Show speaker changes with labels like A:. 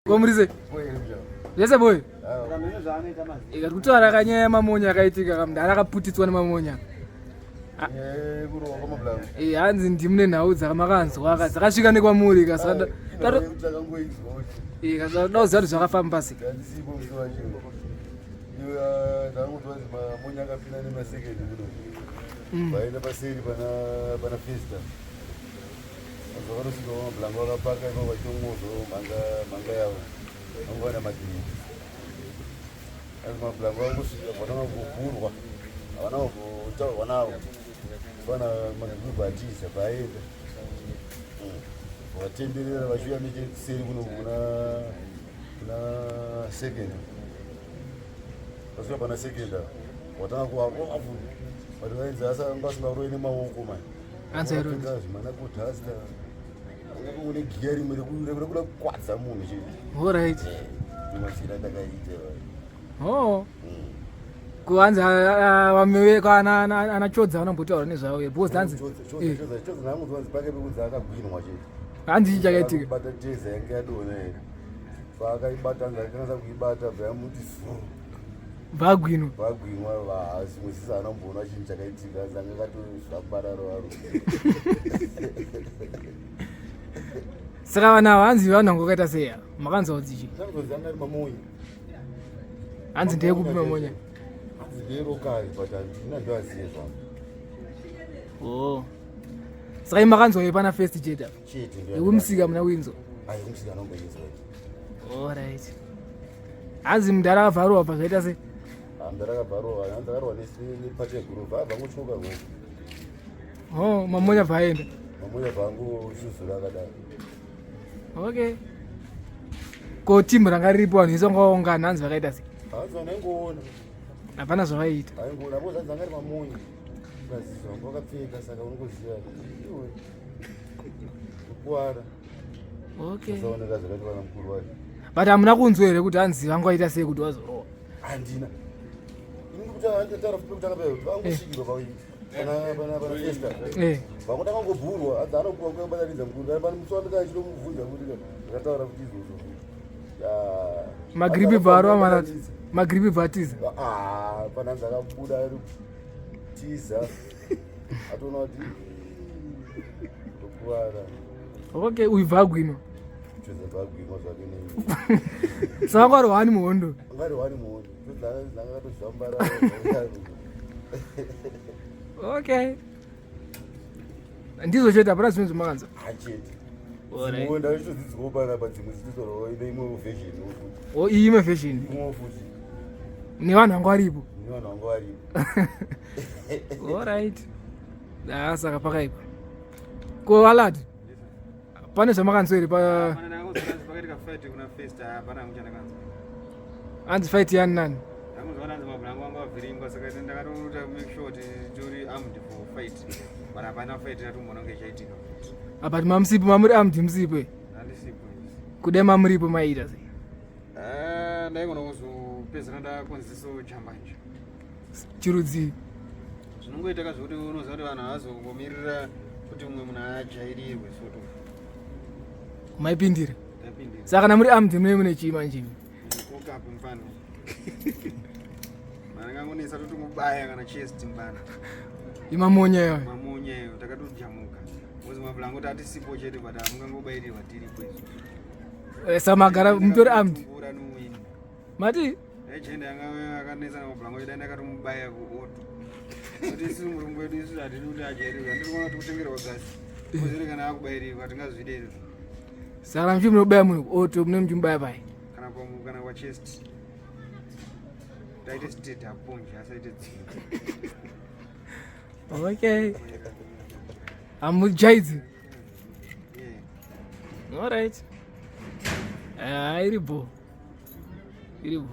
A: Komurise. Zvese boy. Ikati kutaura kanyaya yemamonya akaitika kamudhara akaputitswa nemamonya. Eh, hanzi ndimune nhau dzakamakanzwa ka dzakasvika nekwamuri ka saka eh, toda kuziva kuti zvakafamba sei.
B: Vaenda paseri pana Festa. Vanosvika vamablango vakapaka ivo vachiongozo mhanga mhanga yavo vanga vana madhiriki asi mablango vangosvika vatanga kuvhurwa havana kutaurwa navo vana magrupu atiza paaenda vatenderera vachiuya necheseri kuno kuna kuna second vasvika pana second watanga kuvaavhura but vainzi anga asingaroyi nemaoko mani une giya rimwe rekuda kukwadza munhu chete.
A: Alright.
B: Masira ndakaita.
A: Oh. Kuanza vamwe kana ana chodza vanombotaura nezvavo because hanzi
B: chodza chodza nangu zvanzi pake pekunzi akagwinwa chete.
A: Hanzi chii chakaitika?
B: Bata teza yange yadonha here. Paakaibata hanzi akanasa kuibata bva yamuti zuru.
A: Vagwinwa.
B: Vagwinwa vazimwe sisi anomboona chinhu chakaitika zanga katozvambararo aro.
A: Saka vana ava hanzi vanhu vanga vakaita sei ava? Makanzwa kuti chii?
B: Zvangonzi anga ari mamonya.
A: Hanzi ndeyekupi mamonya?
B: Hanzi ndeyerokari but handina ndoaziye zvangu.
A: Oh. Saka imi makanzwa yepana first chete apa?
B: Chete ndo.
A: Yekumusika muna kuinzwa?
B: Ayi kumusika anomboinzwa.
A: All right. Hanzi mudhara akabva pa zvaita sei?
B: Ah, mudhara akabva arohwa, hanzi akarohwa nepati yeguruva, abva angotyoka rwoko.
A: Oh, mamonya bva aenda.
B: Mamonya bva angozuzura akadaro.
A: Okay. Ko team ranga riripo vanhu vese vanga vaungana hanzi vakaita sei?
B: Hanzi vanhu aingoona.
A: Hapana zvavaiita.
B: Aingoona, apo hanzi anga ari mamonya. Ukaziva vanga vakapfeka saka unongoziva iwe. Kukuwara.
A: Okay.
B: Usaoneka zvakaita vana mukuru wacho.
A: But hamuna kunzwa here kuti hanzi vanga vaita sei kuti vazorohwa?
B: Handina. Ini ndikutaura ndikutaura futi pekutanga payo vangosvikirwa pa pana pana pana Esther.
A: Eh.
B: Vangu ndakangobhurwa hanzi anokuwa kubatanidza mukuru. Kana pane musi wandika achitomubvunza kuti ndakataura kuti izvozvo. Ah.
A: Magripi bva arova marati. Magripi bva atiza.
B: Ah, pana hanzi akabuda ari tiza. Atoona kuti ndokuvara.
A: Okay, uyu bva agwinwa.
B: Choza bva agwinwa zvake nei.
A: Saka vanga vari hwani muhondo.
B: Vari hwani muhondo. Dzanga katozvambara.
A: Okay. Ndizvo chete hapana zvimwe zvamakanzwa.
B: Hachete. Dzimwe ndachitodzidzwawo panapa dzimwe dzichitorawo ine imwe version futi.
A: Oh, iyi imwe version.
B: Imwe futi.
A: Nevanhu vanga varipo.
B: Nevanhu vanga varipo.
A: All right. Ah, saka pakaipa. Ko alert. Pane zvamakanzwa here pa Hanzi fight yani nani? Apa mamusipo mamuri armed musipo. Kudai mamuripo maiita sei?
C: Ah, ndaigona kuzopedzera ndakonziso jambanja.
A: Chirudzii?
C: Zvinongoita ka zvekuti unoziva kuti vanhu havazongomirira kuti mumwe munhu ajairirwe sort of.
A: Maipindira.
C: Tapindira.
A: Saka kana muri armed mune mune chii manje?
C: Kokapu mfana. Mangangonetsa totomubaya kana chest mfana.
A: Imamonya iyoyo.
C: Mamonya iyo takatojamuka. Mozi mablango tati sipo chete but amungangobayirirwa tiripo izvo.
A: Eh, Samagara mutori armed.
C: Mvura nowini.
A: Mati
C: Agenda yanga akanetsa namablango chete ndakatomubaya kuoto. Kuti isu murungu wedu isu hatidi kuti ajairirwe. Handiri kuona kuti kutengerwa gasi. Kozere kana akubayirirwa tingazvide izvo.
A: Saka muchi munobaya munhu kuoto mune muchimubaya pai.
C: Kana kwa kana kwa chest. Taite state aponje asaite dzinga.
A: Okay. Hamujaidzi.
C: Yeah.
A: All right. Ah, iri bho. Iri bho.